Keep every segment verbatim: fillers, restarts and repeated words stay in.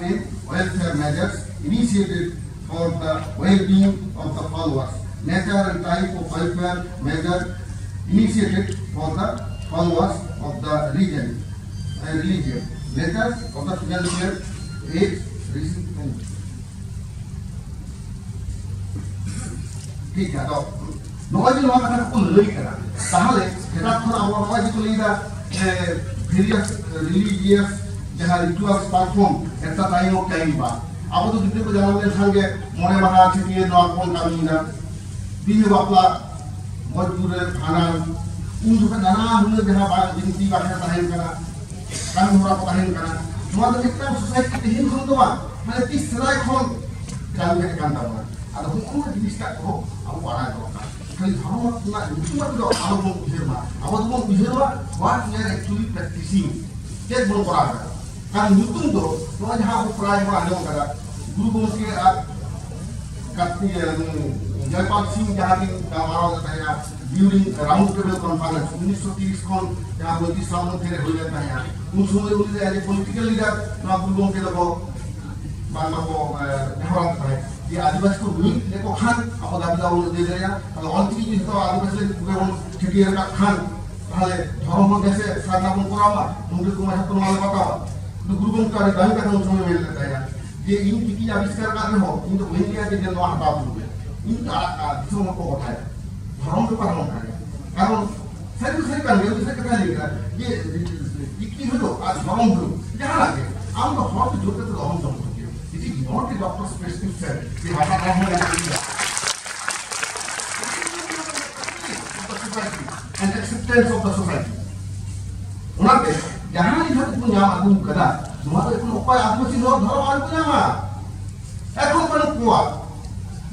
Welfare measures initiated for the well-being of the followers. Nature and type of welfare measure initiated for the followers of the region, uh, religion. Nature of the financial aid received. ᱴᱷᱤᱠ ᱜᱮᱭᱟ, ᱟᱫᱚ ᱱᱚᱜᱼᱚᱭ ᱡᱮ ᱱᱚᱣᱟ ᱠᱟᱛᱷᱟ ᱠᱚ ᱞᱟᱹᱭ ᱠᱟᱱᱟ, ᱛᱟᱦᱚᱞᱮ ᱥᱮᱫᱟᱭ ᱠᱷᱚᱱ ᱟᱵᱚ ᱱᱚᱜᱼᱚᱭ ᱡᱮ ᱠᱚ ᱞᱟᱹᱭ ᱫᱟ ᱡᱮ various religious ᱡᱟᱦᱟᱸ rituals perform at the time of childbirth, ᱟᱵᱚ ᱫᱚ ᱜᱤᱫᱽᱨᱟᱹ ᱠᱚ ᱡᱟᱱᱟᱢ ᱞᱮᱱᱠᱷᱟᱱ ᱜᱮ ᱢᱚᱬᱮ ᱢᱟᱦᱟ ᱪᱷᱟᱹᱴᱭᱟᱹᱨ ᱱᱚᱣᱟ ᱠᱚᱵᱚᱱ ᱠᱟᱹᱢᱤᱭᱮᱫᱟ, ᱵᱤᱦᱟᱹ ᱵᱟᱯᱞᱟ, ᱢᱚᱡᱽ ᱵᱩᱨᱩ ᱨᱮ ᱵᱷᱟᱸᱰᱟᱱ, ᱩᱱ ᱡᱚᱠᱷᱚᱱ ᱱᱟᱱᱟ ᱦᱩᱱᱟᱹᱨ ᱡᱟᱦᱟᱸ ᱵᱟᱝ ᱵᱤᱱᱛᱤ ᱵᱟᱠᱷᱮᱬ ᱛᱟᱦᱮᱱ ᱠᱟᱱᱟ, ᱠᱟᱹᱢᱤ ᱦᱚᱨᱟ ᱠᱚ ᱛᱟᱦᱮᱱ ᱠᱟᱱᱟ, ᱱᱚᱣᱟ ᱫᱚ ᱢᱤᱫᱴᱟᱝ society ᱛᱮᱦᱮᱧ ᱠᱷᱚᱱ ᱫᱚ ᱵᱟᱝ, ᱢᱟᱱᱮ ᱛᱤᱥ ᱥᱮᱫᱟᱭ ᱠᱷᱚᱱ ᱪᱟᱹᱞᱩ ᱦᱮᱡ ᱟᱠᱟᱱ ᱛᱟᱵᱚᱱᱟ᱾ ᱟᱫᱚ ᱦᱩᱜᱼᱩ ᱱᱚᱣᱟ ᱡᱤᱱᱤᱥᱴᱟᱜ ᱠᱚ ᱟᱵᱚ ᱵᱟᱲᱟᱭ ᱫᱚᱨᱠᱟᱨ᱾ ᱠᱷᱟᱹᱞᱤ ᱫᱷᱚᱨᱚᱢ ᱨᱮᱱᱟᱜ ᱧᱩᱛᱩᱢ ᱟᱛᱮ ᱫᱚ ᱟᱞᱚ ᱵᱚᱱ ᱩᱭᱦᱟᱹᱨ ᱢᱟ, ᱟᱵᱚ ᱫᱚᱵᱚᱱ ᱩᱭᱦᱟᱹᱨ ᱢᱟ what we are actually practicing, ᱪᱮᱫ ᱵᱚᱱ ᱠᱚᱨᱟᱣ ᱮᱫᱟ᱾ ᱠᱟᱨᱚᱱ ᱧᱩᱛᱩᱢ ᱫᱚ ᱱᱚᱣᱟ ᱡᱟᱦᱟᱸ ᱟᱵᱚ ᱯᱨᱟᱭ ᱵᱚᱱ ᱟᱸᱡᱚᱢ ᱠᱟᱫᱟ, ᱜᱩᱨᱩ ᱜᱚᱢᱠᱮ ᱟᱨ ᱠᱟᱨᱛᱤ-, ᱩᱸ, ᱡᱚᱭᱯᱟᱞ ᱥᱤᱝ ᱡᱟᱦᱟᱸ ᱠᱤᱱ ᱜᱟᱞᱢᱟᱨᱟᱣ ᱞᱮᱫ ᱛᱟᱦᱮᱸᱱᱟ during round table conference ᱩᱱᱤᱥᱥᱚ ᱛᱤᱨᱤᱥ ᱠᱷᱚᱱ ᱡᱟᱦᱟᱸ ᱯᱚᱸᱭᱛᱨᱤᱥ ᱥᱟᱞ ᱢᱚᱫᱽᱫᱷᱮ ᱨᱮ ᱦᱩᱭ ᱞᱮᱱ ᱛᱟᱦᱮᱸᱱᱟ, ᱩᱱ ᱥᱚᱢᱚᱭ ᱩᱱᱤ ᱫᱚ as a political leader ᱱᱚᱣᱟ ᱜᱩᱨᱩ ᱜᱚᱢᱠᱮ ᱫᱚᱠᱚ ᱵᱟᱝᱢᱟ ᱠᱚ, ᱮ, ᱱᱮᱦᱚᱨᱟᱱ ᱛᱟᱦᱮᱸᱫ ᱡᱮ ᱟᱹᱫᱤᱵᱟᱹᱥᱤ ᱠᱚ ᱢᱤᱫ ᱞᱮᱠᱚ ᱠᱷᱟᱱ ᱟᱵᱚ ᱫᱟᱹᱵᱤ ᱫᱟᱵᱟ ᱵᱚᱱ ᱟᱹᱫᱟᱹᱭ ᱫᱟᱲᱮᱭᱟᱜᱼᱟ᱾ ᱛᱟᱦᱞᱮ ᱚᱞᱪᱤᱠᱤ ᱡᱩᱫᱤ ᱡᱷᱚᱛᱚ ᱟᱹᱫᱤᱵᱟᱹᱥᱤ ᱠᱚᱜᱮ ᱵᱚᱱ ᱪᱷᱟᱹᱴᱭᱟᱹᱨ ᱟᱠᱟᱫ ᱠᱷᱟᱱ, ᱛᱟᱦᱞᱮ ᱫᱷᱚᱨᱚᱢ ᱦᱚᱸ ᱵᱮᱥᱮ ᱥᱟᱨᱱᱟ ᱵᱚᱱ ᱠᱚᱨᱟᱣ ᱢᱟ, ᱰᱩᱝᱨᱤ ᱠᱚᱢᱟ ᱡᱷᱚᱛᱚ ᱱᱚᱣᱟ ᱞᱮ ᱵᱟᱛᱟᱣᱟ᱾ ᱩᱱᱤ ᱜᱩᱨᱩ ᱜᱚᱢᱠᱮ ᱟᱹᱰᱤ ᱫᱟᱹᱢᱤ ᱠᱟᱛᱷᱟ ᱩᱱ ᱥᱚᱢᱚᱭ ᱢᱮᱱ ᱞᱮᱫ ᱛᱟᱦᱮᱸᱱᱟ ᱡᱮ ᱤᱧ ᱪᱤᱠᱤᱧ ᱟᱵᱤᱥᱠᱟᱨ ᱟᱠᱟᱫ ᱨᱮᱦᱚᱸ ᱤᱧ ᱫᱚ ᱵᱟᱹᱧ ᱞᱟᱹᱭᱟ ᱡᱮ ᱱᱚᱣᱟ ᱦᱟᱛᱟᱣ ᱛᱟᱵᱚᱱ ᱯᱮ, ᱤᱧ ᱫᱚ ᱟᱲᱟᱜ ᱠᱟᱜᱼᱟ, ᱫᱤᱥᱚᱢ ᱦᱚᱲ ᱠᱚ ᱜᱚᱴᱟᱭᱟ᱾ ᱫᱷᱚᱨᱚᱢ ᱵᱮᱯᱟᱨ ᱦᱚᱸ ᱚᱱᱠᱟ ᱜᱮ, ᱠᱟᱨᱚᱱ ᱥᱟᱹᱨᱤ ᱫᱚ ᱥᱟᱹᱨᱤ ᱠᱟᱱ ᱜᱮᱭᱟ, ᱩᱱᱤ ᱥᱟᱹᱨᱤ ᱠᱟᱛᱷᱟᱭ ᱞᱟᱹᱭ ᱠᱮᱫᱟ ᱡᱮ ᱪᱤᱠᱤ ᱦᱩᱭᱩᱜ ᱟᱨ ᱫᱷᱚᱨᱚᱢ ᱦᱩᱭᱩᱜ, ᱡᱟᱦᱟᱱᱟᱜ ᱜᱮ ᱟᱢ ᱫᱚ ᱦᱚᱲ ᱫᱚ ᱡᱳᱨ ᱠᱟᱛᱮ ᱫᱚ ᱚᱦᱚᱢ ᱫᱚᱦᱚ ᱠᱚᱜᱮᱭᱟ᱾ It is not a doctor's prescription ᱡᱮ ᱦᱟᱥᱟ ᱫᱷᱚᱨᱚᱢ ᱦᱚᱸ ᱞᱟᱹᱠᱛᱤ ᱜᱮᱭᱟ᱾ Of the society and acceptance of the society. ᱚᱱᱟᱛᱮ ᱡᱟᱦᱟᱸ ᱞᱮᱠᱟ ᱛᱮᱵᱚᱱ ᱧᱟᱢ ᱟᱹᱜᱩ ᱠᱟᱫᱟ, ᱱᱚᱣᱟ ᱫᱚ ᱮᱠᱷᱚᱱ ᱚᱠᱚᱭ ᱟᱹᱫᱤᱵᱟᱹᱥᱤ ᱱᱚᱣᱟ ᱫᱷᱚᱨᱚᱢ ᱟᱹᱣᱨᱤ ᱠᱚ ᱧᱟᱢᱟ, ᱮᱠᱷᱚᱱ ᱵᱟᱹᱱᱩᱜ ᱠᱚᱣᱟ᱾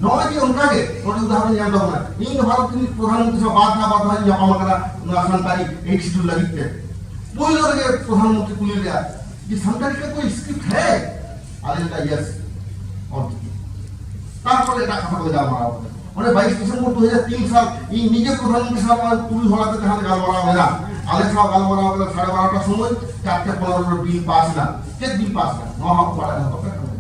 ᱱᱚᱜᱼᱚᱭ ᱡᱮ ᱚᱱᱠᱟ ᱜᱮ ᱱᱚᱰᱮ ᱩᱫᱟᱦᱚᱨᱚᱱ ᱧᱮᱞ ᱛᱟᱵᱚᱱᱟ, ᱤᱧ ᱫᱚ ᱵᱷᱟᱨᱚᱛ ᱨᱤᱱᱤᱡ ᱯᱨᱚᱫᱷᱟᱱ ᱢᱚᱱᱛᱨᱤ ᱥᱟᱶ ᱵᱟᱨ ᱫᱷᱟᱣ ᱵᱟᱨ ᱫᱷᱟᱣ ᱤᱧ ᱧᱟᱯᱟᱢ ᱟᱠᱟᱱᱟ ᱱᱚᱣᱟ ᱥᱟᱱᱛᱟᱲᱤ eighth schedule ᱞᱟᱹᱜᱤᱫ ᱛᱮ᱾ ᱯᱳᱭᱞᱳ ᱨᱮᱜᱮ ᱯᱨᱚᱫᱷᱟᱱ ᱢᱚᱱᱛᱨᱤ ᱠᱩᱞᱤ ᱞᱮᱫᱟ ᱡᱮ ᱥᱟᱱᱛᱟᱲᱤ ᱠᱟ ᱠᱳᱭ script ᱦᱮ? ᱟᱞᱮ ᱞᱮᱠᱟ yes, ᱚᱞᱪᱤᱠᱤ᱾ ᱛᱟᱨᱯᱚᱨᱮ ᱮᱴᱟᱜ ᱠᱟᱛᱷᱟ ᱠᱚ ᱜᱟᱞᱢᱟᱨᱟᱣ ᱠᱟᱱᱟ᱾ ᱚᱸᱰᱮ ᱵᱟᱭᱤᱥ ᱰᱤᱥᱮᱢᱵᱚᱨ ᱫᱩ ᱦᱟᱡᱟᱨ ᱛᱤᱱ ᱥᱟᱞ ᱤᱧ ᱱᱤᱡᱮ ᱯᱨᱚᱫᱷᱟᱱ ᱢᱚᱱᱛᱨᱤ ᱥᱟᱶ ᱛᱩᱨᱩᱭ ᱦᱚᱲ ᱟᱛᱮ ᱡᱟᱦᱟᱸ ᱜᱟᱞᱢᱟᱨᱟᱣ ᱢᱮᱱᱟᱜ, ᱟᱞᱮ ᱥᱟᱶ ᱜᱟᱞᱢᱟᱨᱟᱣ ᱠᱟᱱᱟ ᱥᱟᱲᱮ ᱵᱟᱨᱚᱴᱟ ᱥᱚᱢᱚᱭ, ᱪᱟᱨᱴᱮ ᱯᱚᱱᱮᱨᱚ ᱨᱮ ᱵᱤᱞ ᱯᱟᱥ ᱮᱱᱟ᱾ ᱪᱮᱫ ᱵᱤᱞ ᱯᱟᱥ ᱮᱱᱟ? ᱱᱚᱣᱟ ᱦᱚᱸ ᱵᱟᱲᱟᱭ ᱫᱚᱦᱚ ᱫᱚᱨᱠᱟᱨ ᱠᱟᱱᱟ᱾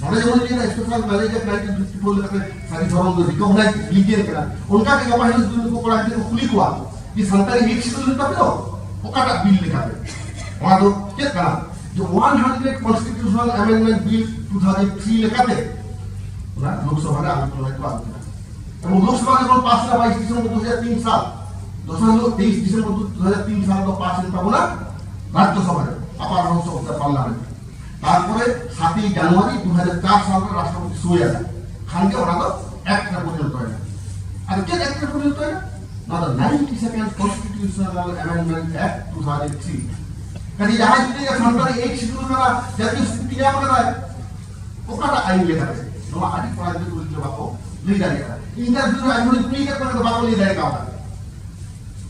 ᱱᱚᱰᱮ ᱡᱮᱢᱚᱱ ᱞᱟᱹᱭ ᱮᱫᱟ, special manager nineteen fifty four ᱞᱮᱠᱟᱛᱮ ᱥᱟᱹᱨᱤ ᱫᱷᱚᱨᱚᱢ ᱫᱚ ᱨᱤᱠᱚᱜᱱᱟᱭᱤᱡᱽ ᱨᱤᱞᱤᱡᱤᱭᱚᱱ ᱠᱟᱱᱟ᱾ ᱚᱱᱠᱟ ᱜᱮ ᱜᱟᱯᱟ ᱦᱤᱞᱳᱜ ᱡᱩᱫᱤ ᱱᱩᱠᱩ ᱠᱚᱲᱟ ᱜᱤᱫᱽᱨᱟᱹ ᱠᱚ ᱠᱩᱞᱤ ᱠᱚᱣᱟ ᱡᱮ ᱥᱟᱱᱛᱟᱲᱤ ᱮᱭᱤᱴ ᱥᱤᱰᱩᱞ ᱛᱟᱯᱮ ᱫᱚ ᱚᱠᱟᱴᱟᱜ ᱵᱤᱞ ᱞᱮᱠᱟᱛᱮ, ᱚᱱᱟ ᱫᱚ ᱪᱮᱫ ᱠᱟᱱᱟ? ᱡᱮ one hundred constitutional amendment bill two thousand three ᱞᱮᱠᱟᱛᱮ ᱚᱱᱟ ᱞᱳᱠᱥᱚᱵᱷᱟ ᱨᱮ ᱟᱞᱳᱪᱚᱱᱟ ᱠᱚ ᱟᱹᱜᱩ ᱠᱮᱫᱟ᱾ ᱮᱵᱚᱝ ᱞᱳᱠᱥᱚᱵᱷᱟ ᱡᱚᱠᱷᱚᱱ ᱯᱟᱥ ᱮᱱᱟ ᱵᱟᱭᱤᱥ ᱰᱤᱥᱮᱢᱵᱚᱨ ᱫᱩ ᱦᱟᱡᱟᱨ ᱛᱤᱱ ᱥᱟᱞ, ᱫᱚᱥᱟᱨ ᱦᱤᱞᱳᱜ ᱛᱮᱭᱤᱥ ᱰᱤᱥᱮᱢᱵᱚᱨ ᱫᱩ ᱦᱟᱡᱟᱨ ᱛᱤᱱ ᱥᱟᱞ ᱫᱚ ᱯᱟᱥ ᱮᱱ ᱛᱟᱵᱚᱱᱟ ᱨᱟᱡᱽᱭᱚᱥᱚᱵᱷᱟ ᱨᱮ, ᱟᱯᱟᱨ ᱦᱟᱣᱩᱥ ᱚᱯ ᱫᱟ ᱯᱟᱨᱞᱟᱢᱮᱱᱴ᱾ ᱛᱟᱨᱯᱚᱨᱮ ᱥᱟᱛᱮᱭ ᱡᱟᱱᱩᱣᱟᱨᱤ ᱫᱩ ᱦᱟᱡᱟᱨ ᱪᱟᱨ ᱥᱟᱞ ᱨᱮ ᱨᱟᱥᱴᱨᱚᱯᱚᱛᱤ ᱥᱳᱭ ᱟᱫᱟ, ᱠᱷᱟᱱ ᱜᱮ ᱚᱱᱟ ᱫᱚ ᱮᱠᱴ ᱨᱮ ᱯᱚᱨᱤᱱᱚᱛ ᱮᱱᱟ᱾ ᱟᱫᱚ ᱪᱮᱫ ᱮᱠᱴ ᱨᱮ ᱯᱚᱨᱤᱱᱚᱛ ᱮᱱᱟ? ᱱᱚᱣᱟ ᱫᱚ ninety second constitutional amendment act two thousand three. ᱠᱟᱹᱴᱤᱡ ᱡᱟᱦᱟᱸᱭ ᱡᱩᱫᱤ ᱥᱟᱱᱛᱟᱲᱤ ᱮᱭᱤᱴ ᱥᱤᱰᱩᱞ ᱠᱟᱱᱟ, ᱡᱟᱹᱛᱤᱭᱚ ᱥᱤᱠᱨᱤᱛᱤ ᱧᱟᱢ ᱠᱟᱫᱟᱭ, ᱚᱠᱟᱴᱟᱜ ᱟᱹᱭᱤᱱ ᱞᱮᱠᱟᱛᱮ? ᱱᱚᱣᱟ ᱟᱹᱰᱤ ᱠᱚᱲᱟ ᱜᱤᱫᱽᱨᱟᱹ ᱠᱩᱲᱤ ᱜᱤᱫᱽᱨᱟᱹ ᱵᱟᱠᱚ ᱞᱟᱹᱭ ᱫᱟᱲᱮᱭᱟᱜ ᱠᱟᱱᱟ᱾ ᱤᱱᱴᱟᱨᱵᱷᱤᱭᱩ ᱨᱮ ᱟᱭᱢᱟ ᱦᱚᱲᱤᱧ ᱠᱩᱞᱤ ᱠᱮᱫ ᱠᱚᱣᱟ, ᱵᱟᱠᱚ ᱞᱟᱹᱭ ᱫᱟᱲᱮ ᱠᱟᱣᱫᱟ᱾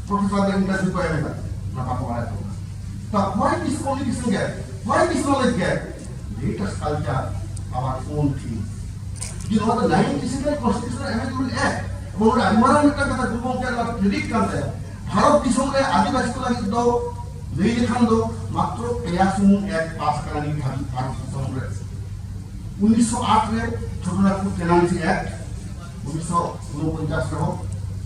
ᱯᱨᱚᱯᱷᱮᱥᱚᱨ ᱫᱚ ᱤᱱᱴᱟᱨᱵᱷᱤᱭᱩ ᱠᱚ ᱮᱢ ᱮᱫᱟ, ᱚᱱᱟ ᱵᱟᱠᱚ ᱵᱟᱲᱟᱭ ᱛᱟᱵᱚᱱᱟ᱾ ᱛᱚ why this communication gap? Why this knowledge gap? Let us culture our own thing. ᱡᱮ ᱱᱚᱣᱟ ᱫᱚ ᱱᱟᱭᱤᱱ ᱰᱤᱥᱮᱢᱵᱚᱨ ᱠᱚᱱᱥᱴᱤᱴᱤᱭᱩᱥᱚᱱᱟᱞ ᱟᱢᱮᱱᱰᱢᱮᱱᱴ ᱮᱠᱴ, ᱮᱵᱚᱝ ᱱᱚᱰᱮ ᱟᱹᱰᱤ ᱢᱟᱨᱟᱝ ᱢᱤᱫᱴᱟᱝ ᱠᱟᱛᱷᱟ ᱜᱩᱨᱩ ᱜᱚᱢᱠᱮ ᱱᱚᱣᱟ ᱠᱨᱮᱰᱤᱴ ᱠᱟᱱ ᱛᱟᱭᱟ᱾ ᱵᱷᱟᱨᱚᱛ ᱫᱤᱥᱚᱢ ᱨᱮ ᱟᱹᱫᱤᱵᱟᱹᱥᱤ ᱠᱚ ᱞᱟᱹᱜᱤᱫ ᱫᱚ ᱞᱟᱹᱭ ᱞᱮᱠᱷᱟᱱ ᱫᱚ ᱢᱟᱛᱨᱚ ᱯᱮᱭᱟ ᱥᱩᱢᱩᱝ ᱮᱠᱴ ᱯᱟᱥ ᱠᱟᱱᱟ ᱱᱤᱛ ᱫᱷᱟᱹᱵᱤᱡ ᱵᱷᱟᱨᱚᱛ ᱫᱤᱥᱚᱢ ᱨᱮ᱾ ᱩᱱᱤᱥᱥᱚ ᱟᱴ ᱨᱮ ᱪᱷᱳᱴᱳᱱᱟᱜᱽᱯᱩᱨ ᱴᱮᱱᱟᱱᱥᱤ ᱮᱠᱴ, ᱩᱱᱤᱥᱥᱚ ᱩᱱᱚᱯᱚᱧᱪᱟᱥ ᱨᱮᱦᱚᱸ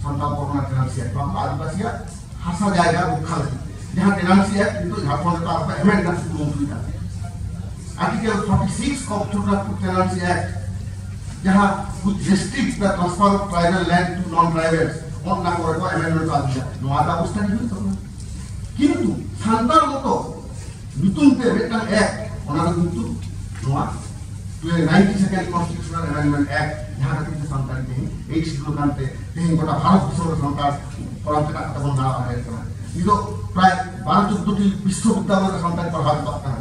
ᱥᱟᱱᱛᱟᱲ ᱯᱚᱨᱜᱚᱱᱟ ᱴᱮᱱᱟᱱᱥᱤ ᱮᱠᱴ, ᱵᱟᱝ ᱟᱹᱫᱤᱵᱟᱹᱥᱤᱭᱟᱜ ᱦᱟᱥᱟ ᱡᱟᱭᱜᱟ ᱨᱚᱠᱠᱷᱟ ᱞᱟᱹᱜᱤᱫ, ᱡᱟᱦᱟᱸ ᱴᱮᱱᱟᱱᱥᱤ ᱮᱠᱴ ᱱᱤᱛᱚᱜ ᱡᱷᱟᱲᱠᱷᱚᱸᱰ ᱨᱮ ᱛᱟᱨ ᱮᱢᱮᱱᱰ ᱨᱮᱱᱟᱜ ᱠᱩᱨᱩᱢᱩᱴᱩᱭᱮᱫᱟ᱾ Article forty six of Chhotonaagpur Tenancy Act, ᱡᱟᱦᱟᱸ which restrict the transfer of tribal land to non tribals, ᱚᱱᱟ ᱠᱚᱨᱮ ᱠᱚ ᱮᱢᱮᱱᱰᱢᱮᱱᱴ ᱠᱚ ᱟᱹᱜᱩᱭᱟ᱾ ᱱᱚᱣᱟ ᱫᱚ ᱟᱵᱚ ᱥᱴᱟᱰᱤ ᱦᱩᱭᱩᱜ ᱛᱟᱵᱚᱱᱟ᱾ ᱠᱤᱱᱛᱩ ᱥᱟᱱᱛᱟᱲ ᱢᱚᱛᱚ ᱧᱩᱛᱩᱢ ᱛᱮ ᱢᱤᱫᱴᱟᱝ ᱮᱠᱴ, ᱚᱱᱟ ᱫᱚ ᱠᱤᱱᱛᱩ ᱱᱚᱣᱟ ninety second constitutional amendment act, ᱡᱟᱦᱟᱸ ᱠᱷᱟᱹᱛᱤᱨ ᱛᱮ ᱥᱟᱱᱛᱟᱲᱤ ᱛᱮᱦᱮᱧ ᱮᱭᱤᱴ ᱥᱤᱰᱩᱞ ᱠᱟᱱᱛᱮ ᱛᱮᱦᱮᱧ ᱜᱚᱴᱟ ᱵᱷᱟᱨᱚᱛ ᱫᱤᱥᱚᱢ ᱨᱮ ᱥᱟᱱᱛᱟᱲ ᱯᱚᱨᱚᱵᱽ ᱨᱮᱱᱟᱜ ᱠᱟᱛᱷᱟ ᱵᱚᱱ ᱫᱟᱬᱟ ᱫᱟᱲᱮᱭᱟᱜ ᱠᱟᱱᱟ᱾ ᱱᱤᱛᱚᱜ ᱯᱨᱟᱭ ᱵᱟᱨᱚ ᱪᱳᱫᱽᱫᱳ ᱴᱤ ᱵᱤᱥᱥᱚᱵᱤᱫᱽᱫᱟᱞᱚᱭ ᱨᱮ ᱥᱟᱱᱛᱟᱲᱤ ᱯᱟᱲᱦᱟᱣ ᱪᱟᱞᱟᱜ ᱠᱟᱱᱟ᱾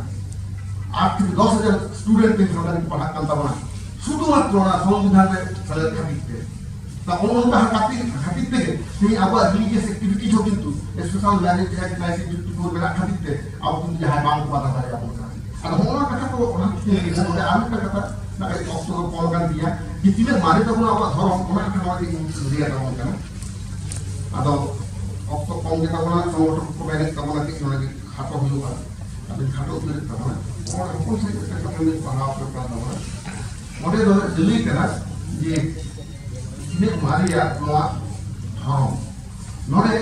ᱟᱴ ᱛᱷᱮᱠᱮ ᱫᱚᱥ ᱦᱟᱡᱟᱨ ᱥᱴᱩᱰᱮᱱᱴ ᱛᱮᱦᱮᱧ ᱥᱟᱱᱛᱟᱲᱤ ᱠᱚ ᱯᱟᱲᱦᱟᱜ ᱠᱟᱱ ᱛᱟᱵᱚᱱᱟ, ᱥᱩᱫᱷᱩᱢᱟᱛᱨᱚ ᱚᱱᱟ ᱥᱚᱝᱵᱤᱫᱷᱟᱱ ᱨᱮ ᱥᱮᱞᱮᱫ ᱠᱷᱟᱹᱛᱤᱨ ᱛᱮ᱾ ᱛᱟ ᱚᱱᱟ ᱚᱱᱠᱟ ᱠᱷᱟᱹᱛᱤᱨ, ᱠᱷᱟᱹᱛᱤᱨ ᱛᱮᱜᱮ ᱛᱮᱦᱮᱧ ᱟᱵᱚᱣᱟᱜ ᱨᱤᱞᱤᱡᱤᱭᱟᱥ ᱮᱠᱴᱤᱵᱷᱤᱴᱤ ᱦᱚᱸ ᱠᱤᱱᱛᱩ special merit act nineteen fifty four ᱢᱮᱱᱟᱜ ᱠᱷᱟᱹᱛᱤᱨ ᱛᱮ ᱟᱵᱚ ᱠᱤᱱᱛᱩ ᱡᱟᱦᱟᱸᱭ ᱵᱟᱝ ᱠᱚ ᱵᱟᱫᱷᱟ ᱫᱟᱲᱮᱭᱟᱵᱚᱱ ᱠᱟᱱᱟ᱾ ᱟᱫᱚ ᱦᱚᱸᱜᱼᱚ ᱱᱚᱣᱟ ᱠᱟᱛᱷᱟ ᱠᱚ ᱚᱱᱟ ᱠᱷᱟᱹᱛᱤᱨ ᱛᱮ ᱱᱚᱰᱮ ᱟᱨ ᱢᱤᱫᱴᱟᱝ ᱠᱟᱛᱷᱟ, ᱱᱚᱜᱼᱚᱭ ᱚᱠᱛᱚ ᱠᱚ ᱠᱚᱢ ᱟᱠᱟᱱ ᱜᱮᱭᱟ, ᱡᱮ ᱛᱤᱱᱟᱹᱜ ᱢᱟᱨᱮ ᱛᱟᱵᱚᱱᱟ ᱟᱵᱚᱣᱟᱜ ᱫᱷᱚᱨᱚᱢ, ᱚᱱᱟ ᱠᱟᱛᱷᱟ ᱱᱚᱣᱟ ᱜᱮ ᱤᱧ ᱞᱟᱹᱭ ᱟᱛᱟᱵᱚᱱ ᱠᱟᱱᱟ᱾ ᱟᱫᱚ ᱚᱠᱛᱚ ᱠᱚᱢ ᱜᱮᱛᱟ ᱵᱚᱱᱟ, ᱥᱚᱝᱜᱚᱴᱷᱚᱱ ᱠᱚ ᱢᱮᱱᱮᱫ ᱛᱟᱵᱚᱱᱟ, ᱠᱟᱹᱡ ᱱᱚᱰᱮ ᱜᱮ ᱠᱷᱟᱴᱚ ᱦᱩᱭᱩᱜᱼᱟ, ᱟᱹᱵᱤᱱ ᱠᱷᱟᱴᱚ ᱩᱛᱟᱹᱨᱮᱫ ᱛᱟᱵᱚᱱᱟ᱾ ᱦᱚᱲ ᱦᱚᱯᱚᱱ ᱥᱟᱺᱦᱤᱡ ᱢᱤᱫᱴᱟᱝ ᱠᱟᱛᱷᱟ ᱞᱤᱧ ᱯᱟᱲᱦᱟᱣ ᱥᱟᱯᱲᱟᱣ ᱛᱟᱵᱚᱱᱟ᱾ ᱚᱸᱰᱮ ᱫᱚ ᱞᱟᱹᱭ ᱠᱟᱱᱟ ᱡᱮ ᱛᱤᱱᱟᱹᱜ ᱢᱟᱨᱮᱭᱟ ᱱᱚᱣᱟ ᱫᱷᱚᱨᱚᱢ᱾ ᱱᱚᱰᱮ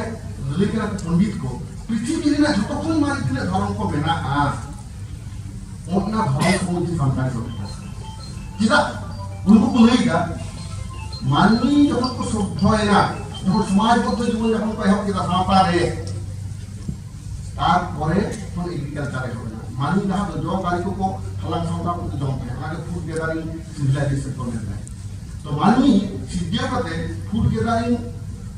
ᱞᱟᱹᱭ ᱠᱟᱱᱟ ᱯᱚᱱᱰᱤᱛ ᱠᱚ, ᱯᱨᱤᱛᱷᱤᱵᱤ ᱨᱮᱱᱟᱜ ᱡᱷᱚᱛᱚ ᱠᱷᱚᱱ ᱢᱟᱨᱮ ᱛᱤᱱᱟᱹᱜ ᱫᱷᱚᱨᱚᱢ ᱠᱚ ᱢᱮᱱᱟᱜᱼᱟ, ᱚᱱᱟ ᱫᱷᱚᱨᱚᱢ ᱠᱚ ᱢᱚᱫᱽᱫᱷᱮ ᱥᱟᱱᱛᱟᱲᱤ ᱫᱚ ᱢᱤᱫᱴᱟᱝ᱾ ᱪᱮᱫᱟᱜ? ᱩᱱᱠᱩ ᱠᱚ ᱞᱟᱹᱭ ᱮᱫᱟ, ᱢᱟᱹᱱᱢᱤ ᱡᱚᱠᱷᱚᱱ ᱠᱚ ᱥᱚᱵᱵᱷᱚᱭᱮᱱᱟ, ᱡᱚᱠᱷᱚᱱ ᱥᱚᱢᱟᱡᱽ ᱵᱚᱫᱽᱫᱷᱚ ᱡᱤᱵᱚᱱ ᱡᱟᱯᱚᱱ ᱠᱚ ᱮᱦᱚᱵ ᱠᱮᱫᱟ ᱥᱟᱶᱛᱟ ᱨᱮ, ᱛᱟᱨᱯᱚᱨᱮ ᱠᱷᱚᱱ ᱮᱜᱽᱨᱤᱠᱟᱞᱪᱟᱨ ᱮᱦᱚᱵ ᱮᱱᱟ᱾ ᱢᱟᱹᱱᱢᱤ ᱞᱟᱦᱟ ᱫᱚ ᱡᱚ ᱫᱟᱨᱮ ᱠᱚᱠᱚ ᱦᱟᱞᱟᱝ ᱥᱟᱢᱴᱟᱣ ᱠᱟᱛᱮ ᱡᱚᱢ ᱛᱟᱦᱮᱸᱫ, ᱚᱱᱟᱜᱮ ᱯᱷᱩᱰ ᱜᱮᱫᱟᱨᱤᱝ ᱥᱤᱵᱷᱤᱞᱟᱭᱡᱮᱥᱚᱱ ᱠᱚ ᱢᱮᱱ ᱛᱟᱦᱮᱸᱫ᱾ ᱛᱚ ᱢᱟᱹᱱᱢᱤ ᱥᱤᱨᱡᱟᱹᱣ ᱠᱟᱛᱮ ᱯᱷᱩᱰ ᱜᱮᱫᱟᱨᱤᱝ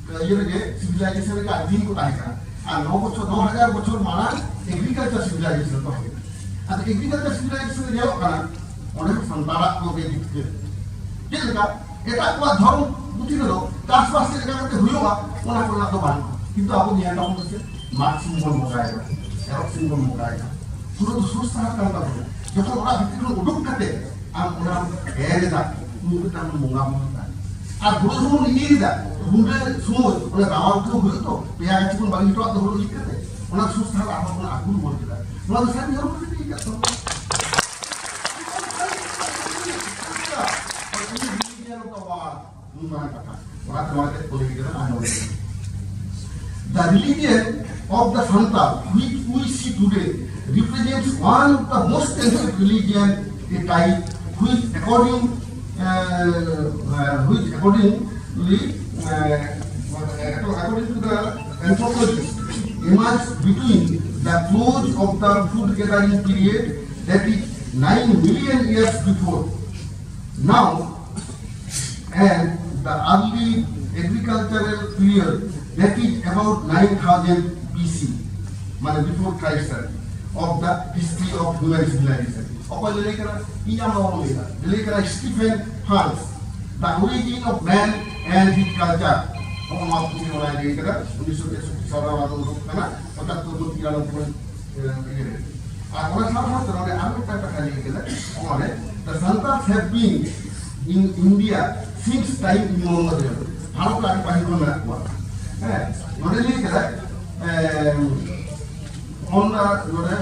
ᱤᱭᱟᱹ ᱨᱮᱜᱮ, ᱥᱤᱵᱷᱤᱞᱟᱭᱡᱮᱥᱚᱱ ᱨᱮᱜᱮ ᱟᱹᱰᱤ ᱫᱤᱱ ᱠᱚ ᱛᱟᱦᱮᱸ ᱠᱟᱱᱟ᱾ ᱟᱨ ᱱᱚ ᱵᱚᱪᱷᱚᱨ, ᱱᱚ ᱦᱟᱡᱟᱨ ᱵᱚᱪᱷᱚᱨ ᱢᱟᱲᱟᱝ ᱮᱜᱽᱨᱤᱠᱟᱞᱪᱟᱨ ᱥᱤᱵᱷᱤᱞᱟᱭᱡᱮᱥᱚᱱ ᱛᱟᱦᱮᱸ ᱠᱟᱱᱟ᱾ ᱟᱫᱚ ᱮᱜᱽᱨᱤᱠᱟᱞᱪᱟᱨ ᱥᱤᱵᱷᱤᱞᱟᱭᱡᱮᱥᱚᱱ ᱨᱮ ᱧᱮᱞᱚᱜ ᱠᱟᱱᱟ, ᱚᱸᱰᱮ ᱦᱚᱸ ᱥᱟᱱᱛᱟᱲᱟᱜ ᱠᱚᱜᱮ ᱡᱤᱛᱠᱟᱹᱨ᱾ ᱪᱮᱫ ᱞᱮᱠᱟ? ᱮᱴᱟᱜ ᱠᱚᱣᱟᱜ ᱫᱷᱚᱨᱚᱢ ᱯᱩᱛᱷᱤ ᱨᱮᱫᱚ ᱪᱟᱥᱵᱟᱥ ᱪᱮᱫ ᱞᱮᱠᱟ ᱠᱟᱛᱮ ᱦᱩᱭᱩᱜᱼᱟ, ᱚᱱᱟ ᱠᱚᱨᱮᱱᱟᱜ ᱫᱚ ᱵᱟᱹᱱᱩᱜᱼᱟ᱾ ᱠᱤᱱᱛᱩ ᱟᱵᱚ ᱧᱮᱞ ᱛᱟᱵᱚᱱ ᱯᱮᱥᱮ, ᱢᱟᱜᱽ ᱥᱤᱢ ᱵᱚᱱ ᱵᱚᱸᱜᱟᱭᱮᱫᱟ, ᱮᱨᱚᱜ ᱥᱤᱢ ᱵᱚᱱ ᱵᱚᱸᱜᱟᱭᱮᱫᱟ, ᱯᱩᱨᱟᱹ ᱫᱚ ᱥᱩᱨ ᱥᱟᱦᱟᱨ ᱠᱟᱱ ᱛᱟᱵᱚᱱᱟ᱾ ᱡᱚᱠᱷᱚᱱ ᱚᱲᱟᱜ ᱵᱷᱤᱛᱤᱨ ᱠᱷᱚᱱ ᱩᱰᱩᱠ ᱠᱟᱛᱮ ᱟᱢ ᱚᱱᱟᱢ ᱮᱨ ᱮᱫᱟ, ᱩᱱᱤ ᱢᱤᱫᱴᱟᱝ ᱵᱚᱱ ᱵᱚᱸᱜᱟ ᱵᱩᱨᱩ ᱠᱟᱱᱟ᱾ ᱟᱨ ᱦᱩᱲᱩ ᱡᱚᱠᱷᱚᱱ ᱵᱚᱱ ᱤᱨ ᱮᱫᱟ, ᱨᱩᱸᱰᱟᱹ ᱥᱚᱢᱚᱭ ᱚᱱᱟ ᱨᱟᱣᱟᱞ ᱠᱚ ᱦᱩᱭᱩᱜ ᱛᱚ, ᱯᱮᱭᱟ ᱜᱟᱹᱪᱷᱤ ᱵᱚᱱ ᱵᱟᱹᱜᱤ ᱦᱚᱴᱚᱣᱟᱜ ᱫᱚ ᱦᱩᱲᱩ ᱤᱨ ᱠᱟᱛᱮ, ᱚᱱᱟ ᱥᱩᱨ ᱥᱟᱦᱟᱨ ᱟᱨᱦᱚᱸ ᱵᱚᱱ ᱟᱹᱜᱩ ᱨᱩᱣᱟᱹᱲ ᱠᱮᱫᱟ᱾ ᱱᱚᱣᱟ ᱫᱚ ᱥᱟᱹᱨᱤ ᱦᱚᱲ ᱠᱚ ᱤᱫᱤ ᱟᱠᱟᱫ ᱛᱟᱵᱚᱱᱟ᱾ ᱱᱩᱱ ᱢᱟᱨᱟᱝ ᱠᱟᱛᱷᱟ, ᱚᱱᱟ ᱛᱮ ᱱᱚᱣᱟ ᱛᱮ ᱠᱚ ᱞᱟᱹᱭ ᱠᱮᱫᱟ ᱟᱸᱫᱳᱲ᱾ The religion of the Santal, which we see today, represents one of the most ancient religion, a type which according, uh, uh, which accordingly, uh, according to the anthropologists, emerged between the close of the food gathering period, that is nine million years before now, and the early agricultural period, that is about nine thousand B C, মানে before Christ time, of the history of human civilization. ᱚᱠᱚᱭ ᱞᱟᱹᱞᱟᱹᱭ ᱠᱟᱱᱟ? ᱤᱧ ᱟᱢ ᱵᱟᱵᱚᱱ ᱞᱟᱹᱭ ᱠᱟᱱᱟ, ᱞᱟᱹᱞᱟᱹᱭ ᱠᱟᱱᱟ Stephen Furness, The Origin of Man and His Culture. ᱦᱚᱸᱜᱼᱚ ᱱᱚᱣᱟ ᱯᱩᱛᱷᱤ ᱚᱱᱟᱭ ᱞᱟᱹᱭ ᱠᱟᱫᱟ, ᱩᱱᱤᱥᱥᱚ ᱛᱮᱥᱚᱴᱴᱤ ᱥᱟᱞ ᱨᱮ ᱚᱱᱟ ᱫᱚ ᱩᱰᱩᱠ ᱠᱟᱱᱟ, ᱯᱚᱸᱪᱟᱛᱛᱚᱨ ᱠᱷᱚᱱ ᱛᱤᱨᱟᱱᱚᱵᱵᱳᱭ ᱤᱭᱟᱹ ᱨᱮ᱾ ᱟᱨ ᱚᱱᱟ ᱥᱟᱶ ᱥᱟᱶᱛᱮ ᱱᱚᱰᱮ ᱟᱨ ᱢᱤᱫᱴᱟᱝ ᱠᱟᱛᱷᱟ ᱞᱟᱹᱭ ᱠᱟᱫᱟ, ᱚᱱᱟᱨᱮ, The Santals have been in India since time immemorial. Bharat ᱨᱮ ᱟᱹᱰᱤ ᱯᱟᱹᱦᱤᱞ ᱠᱷᱚᱱ ᱢᱮᱱᱟᱜ ᱠᱚᱣᱟ᱾ ᱦᱮᱸ, ᱱᱚᱰᱮ ᱞᱟᱹᱭ ᱠᱮᱫᱟ, ᱮᱢ, on the, ᱱᱚᱰᱮ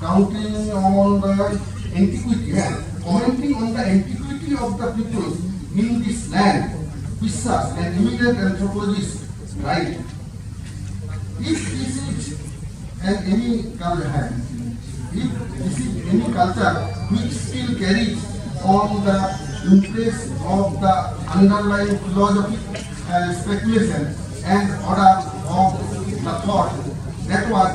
counting on the antiquity, ᱦᱮᱸ, commenting on the antiquity of the people in this land, Biswas, an eminent anthropologist, write, if this is and any culture, if this is any culture which still carries on the impress of the underlying philosophy and speculation and order of the thought that was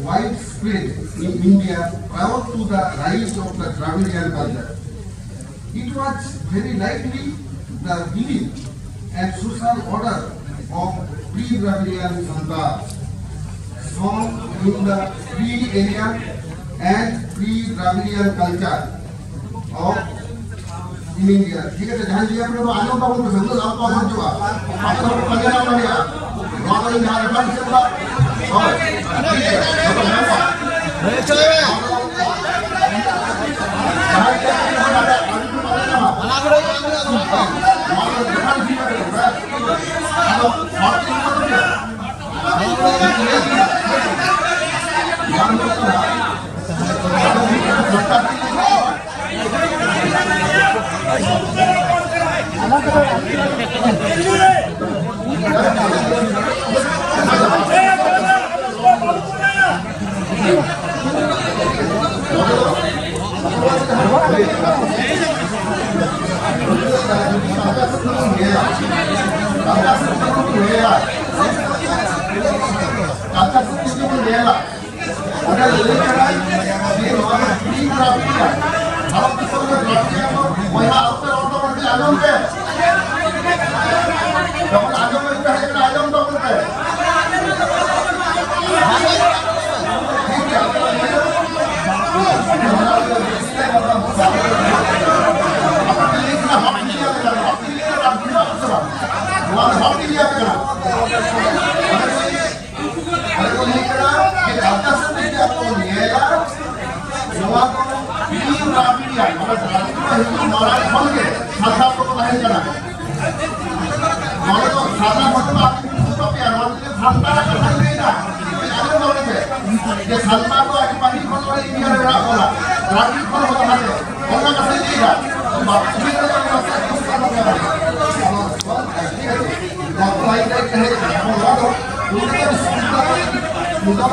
widespread in India prior to the rise of the Dravidian culture. It was very likely the belief and social order of pre-Dravidian Santal, some in the pre-Aryan and pre-Dravidian culture of in India. ᱴᱷᱤᱠ ᱟᱪᱷᱮ, ᱡᱟᱦᱟᱸᱭ ᱞᱟᱹᱭᱟ ᱠᱚ ᱟᱸᱡᱚᱢ ᱛᱟᱵᱚᱱ ᱯᱮ, ᱥᱟᱹᱜᱩᱱ ᱟᱞᱚ ᱠᱚ ᱟᱸᱡᱚᱢ ᱦᱚᱪᱚᱣᱟᱜᱼᱟ᱾ ᱟᱯᱮ ᱫᱚ ᱯᱟᱸᱡᱟ ᱧᱟᱢ ᱫᱟᱲᱮᱭᱟᱜᱼᱟ᱾ ᱱᱚᱣᱟ ᱫᱚ ᱤᱧ ᱡᱟᱦᱟᱸ reference ᱮᱢ ᱮᱫᱟ, ᱦᱳᱭ, ᱴᱷᱤᱠ ᱜᱮᱭᱟ, ᱡᱚᱛᱚ ᱢᱮᱱᱟᱜ ᱠᱚᱣᱟ᱾ ᱠᱟᱛᱷᱟ ᱥᱮᱫ ᱡᱩᱫᱤ ᱵᱚᱱ ᱧᱮᱞᱟ, ᱚᱸᱰᱮ ᱞᱟᱹᱭ ᱠᱟᱱᱟ ᱡᱮ ᱱᱚᱣᱟ ᱫᱚ pre-Dravidian, ᱵᱷᱟᱨᱚᱛ ᱫᱤᱥᱚᱢ ᱨᱮ Dravidian ᱫᱚ ᱵᱚᱭᱦᱟ ᱟᱯᱮ ᱨᱚᱲ ᱫᱚ ᱠᱟᱹᱴᱤᱡ ᱟᱸᱡᱚᱢ ᱯᱮ᱾ ᱡᱚᱠᱷᱚᱱ ᱟᱸᱡᱚᱢ ᱞᱟᱹᱜᱤᱫ ᱯᱮ ᱦᱮᱡ ᱠᱟᱱᱟ, ᱟᱸᱡᱚᱢ ᱛᱟᱵᱚᱱ ᱯᱮ᱾ ᱴᱷᱤᱠ ᱜᱮᱭᱟ᱾ ᱱᱚᱣᱟ ᱫᱚ ᱦᱚᱲ ᱴᱷᱤᱠ ᱜᱮᱭᱟ ᱠᱟᱱᱟ᱾ ᱟᱫᱚ ᱠᱚ ᱞᱟᱹᱭ ᱠᱟᱱᱟ ᱡᱮ ᱠᱟᱞᱪᱟᱨ ᱥᱮᱫ ᱡᱩᱫᱤ ᱟᱵᱚ ᱵᱚᱱ ᱧᱮᱞᱟ, ᱱᱚᱣᱟ ᱫᱚ pre-Dravidian, ᱢᱟᱱᱮ ᱫᱨᱟᱵᱤᱲ ᱦᱤᱡᱩᱜ ᱢᱟᱲᱟᱝ ᱠᱷᱚᱱ ᱜᱮ ᱥᱟᱱᱛᱟᱲ ᱠᱚᱠᱚ ᱛᱟᱦᱮᱸ ᱠᱟᱱᱟ᱾ ᱥᱟᱨᱱᱟ ᱫᱷᱚᱨᱚᱢ ᱟᱯᱮ ᱯᱮ ᱥᱩᱨ ᱛᱟᱯᱮᱭᱟ, ᱱᱚᱣᱟ ᱫᱚ ᱥᱟᱱᱛᱟᱲᱟᱜ ᱠᱟᱛᱷᱟᱧ ᱞᱟᱹᱭᱫᱟ᱾ ᱟᱸᱡᱚᱢ ᱛᱟᱵᱚᱱ ᱯᱮ, ᱡᱮ ᱥᱟᱱᱛᱟᱲ ᱫᱚ ᱟᱹᱰᱤ ᱯᱟᱹᱦᱤᱞ ᱠᱷᱚᱱ ᱱᱚᱰᱮ ᱤᱱᱰᱤᱭᱟ ᱨᱮ ᱢᱮᱱᱟᱜ ᱵᱚᱱᱟ, ᱫᱨᱟᱵᱤᱲ ᱠᱷᱚᱱ ᱦᱚᱸ ᱞᱟᱦᱟᱛᱮ᱾ ᱚᱱᱟ ᱠᱟᱛᱷᱟᱧ ᱞᱟᱹᱭᱫᱟ᱾ ᱵᱟᱯ-, ᱤᱭᱟᱹ ᱨᱮ ᱫᱚ ᱱᱚᱣᱟ ᱠᱟᱛᱷᱟ ᱠᱚ ᱥᱟᱵ ᱨᱟᱠᱟᱵᱟ᱾ ᱟᱫᱚ, ᱴᱷᱤᱠ ᱟᱪᱷᱮ? ᱵᱟᱯᱞᱟ ᱤᱫᱤ ᱠᱟᱛᱮ ᱦᱮᱡ ᱠᱟᱱᱟ᱾ ᱟᱵᱚ ᱱᱚᱣᱟ ᱫᱚ ᱩᱱᱤ ᱫᱚ ᱥᱤᱠᱥᱟ ᱫᱚ, ᱩᱱᱤ ᱫᱚ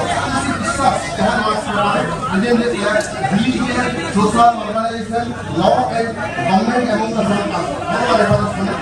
ᱥᱤᱠᱥᱟ ᱡᱟᱦᱟᱸ ᱱᱚᱣᱟ ᱥᱚᱨᱠᱟᱨ ᱟᱸᱡᱚᱢ ᱞᱮᱫ ᱜᱮᱭᱟ, B A social organisation law and government ᱮᱢᱚᱝ ᱫᱟ ᱥᱟᱱᱛᱟᱲ, ᱱᱚᱣᱟ ᱨᱮᱯᱷᱟᱨᱮᱱᱥ ᱠᱟᱱᱟ᱾